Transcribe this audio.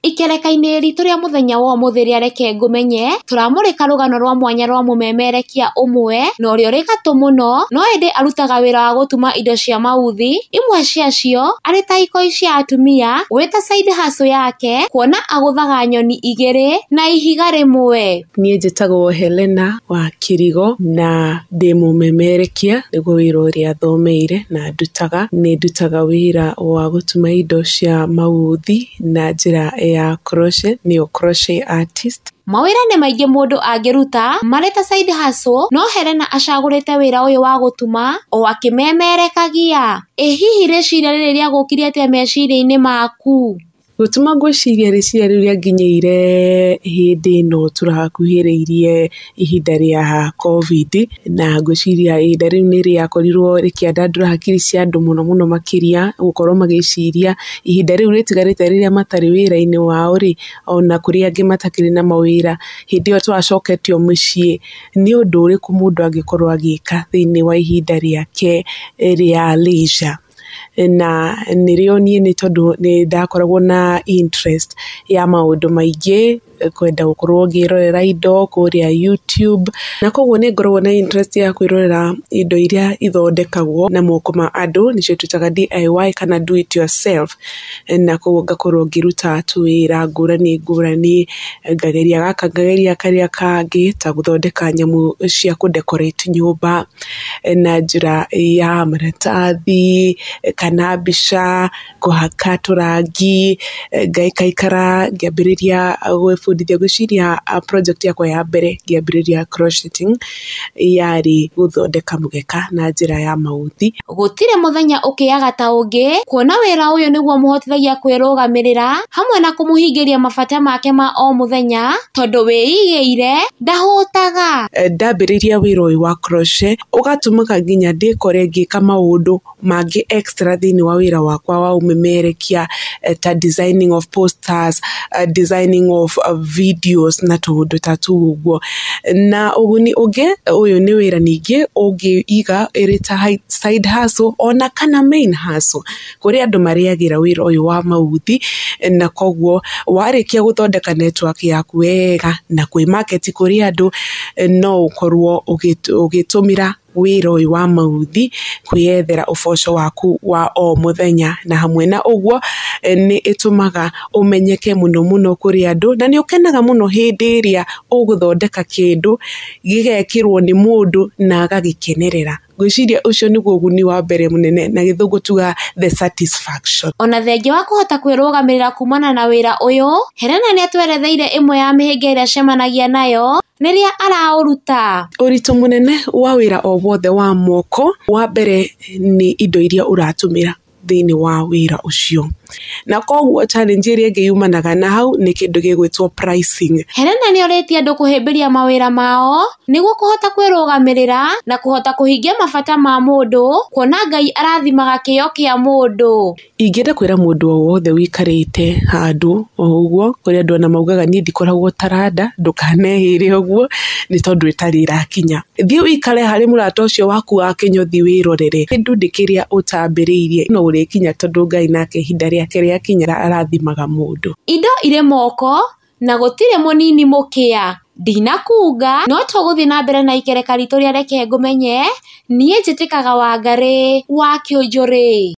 Ikereka-inĩ ritũ rĩa mũthenya wa ũmũthĩ rĩa Reke Ngũmenye, tũramũrĩka rũgano rwa mwanya rwa mũmemerekia ũmwe na ũrĩa ũrĩ gatũ mũno, no ĩndĩ arutaga wĩra wa gũtuma indo cia mauthi, imwe ciacio arĩ ta ikoi cia atumia wĩ ta side hustle yake, kuona agũthaga nyoni igĩrĩ na ihiga rĩmwe. Niĩ njĩtagwo Helena wa Kĩrigo na ndĩ mũmemerekia, nĩguo wĩra ũrĩa thomeire na ndutaga. Nĩ ndutaga wĩra wa gũtuma indo cia mauthi na njĩra ya crochet, nĩyo crochet artist. Mawĩra nĩ maingĩ mũndũ angĩruta marĩ ta side hustle, no Helena acagũrĩte wĩra ũyũ wa gũtuma o akĩmemerekagia. Ĩ hihi rĩciria rĩrĩ rĩagũkire atĩa meciria-inĩ maku? Gũtuma ngwĩciria rĩciria rĩu rĩanginyĩire hĩndĩ ĩno tũrakuhĩrĩirie ihinda rĩa Covid, na ngwĩciria ihinda rĩu nĩ rĩakorirwo rĩkĩandandũra hakiri cia andũ mũno mũno makĩria, gũkorwo magĩciria ihinda rĩu rĩtigarĩte rĩrĩa matarĩ wĩra-inĩ wao rĩ, ona kũrĩ angĩ matakĩrĩ na mawĩra, hĩndĩ ĩyo tũracoketio mũciĩ, nĩ ũndũ ũrĩkũ mũndũ angĩkorwo agĩka thĩinĩ wa ihinda rĩake rĩa leisure. Na nĩrĩo niĩ nĩ tondũ nĩ ndakoragwo na interest ya maũndũ maingĩ, kwenda gũkorwo ngĩrorera indo kũrĩa YouTube, na koguo nĩ ngoragwo na interest ya kwĩrorera indo iria ithondekagwo na moko ma andũ, nĩcio twĩtaga DIY kana do it yourself, na koguo ngakorwo ngĩruta tũwĩra ngũrani ngũrani, ngageria gaka ngageria karĩa kangĩ, ta gũthondeka nyamũ cia kũ decorate nyũmba na njĩra ya maratathi kana mbica, kũhaka tũrangi, ngaikaikara ngĩambĩrĩria gwĩbundithia. Ngwĩciria project yakwa ya mbere ngĩambĩrĩria crocheting yarĩ gũthondeka mũgeka na njĩra ya mauthi. Gũtirĩ mũthenya ũkĩaga ta ũngĩ, kuona wĩra ũyũ nĩguo ũmũhotithagia kwĩrũgamĩrĩra hamwe na kũmũhingĩria mabata make ma o mũthenya, tondũ wĩigĩire ndahũtaga. Ndambĩrĩria wĩra ũyũ wa crochet ũgatũmaga nginya ndĩkore ngĩka maũndũ mangĩ extra thĩinĩ wa wĩra wakwa wa ũmemerekia, ta designing of posters, designing of videos na tũũndũ ta tũu ũguo. Na ũguni ũngĩ, ũyũ nĩ wĩra ningĩ ũngĩiga ĩrĩ ta side hustle ona kana main hustle. Kũrĩ andũ marĩagĩra wĩra ũyũ wa mauthi, na koguo warĩkia gũthondeka network yaku wega na kwĩ market kũrĩ andũ, no ũkorwo ũgĩtũmĩra wĩra ũyũ wa mauthi kwĩyethera ũboco waku wa o mũthenya. Na hamwe na ũguo nĩ ĩtũmaga ũmenyeke mũno mũno kũrĩ andũ, na nĩ ũkenaga mũno hĩndĩ ĩrĩa ũgũthondeka kĩndũ gĩgekĩrwo nĩ mũndũ na agagĩkenerera. Ngwĩciria ũcio nĩguo ũguni wa mbere mũnene, na gĩthũngũ tugaga the satisfaction. Ona thengia wa kũhota kwĩrũgamĩrĩra kumana na wĩra ũyũ, Helena nĩ atweretheire ĩmwe ya mĩhĩnga ĩrĩa acemanagia nayo rĩrĩa araũruta. Ũritũ mũnene wa wĩra o wothe wa moko, wa mbere nĩ indo iria ũratũmĩra thĩinĩ wa wĩra ũcio, na koguo challenge ĩrĩa ĩngĩ yumanaga na hau nĩ kĩndũ gĩgwĩtwo pricing. Helena nĩ orĩtie andũ kũhĩmbĩria mawĩra mao nĩguo kũhota kwĩrũgamĩrĩra na kũhota kũhingia mabata ma mũndũ, kuona Ngai arathimaga kĩyo kĩa mũndũ. Ingĩenda kwĩra mũndũ o wothe wĩikarĩte handũ o ũguo, kũrĩ andũ ona maugaga niĩ ndikoragwo taranda, ndũkanehĩre ũguo nĩ tondũ ĩtarĩ ĩrakinya. Thiĩ ũikare harĩ mũrata ũcio waku wa kĩnyũthi wĩrorere kĩndũ kĩrĩa ũtambĩrĩirie, no ũrĩkinya tondũ Ngai nake ihinda rĩake rĩakinya arathimaga mũndũ. Indo irĩ moko na gũtirĩ mũnini mũkĩa. Ndinakunga no tũgũthiĩ na mbere na ikereka ritũ rĩa Reke Ngũmenye. Niĩ njĩtĩkaga Wangarĩ wa Kĩũnjũrĩ.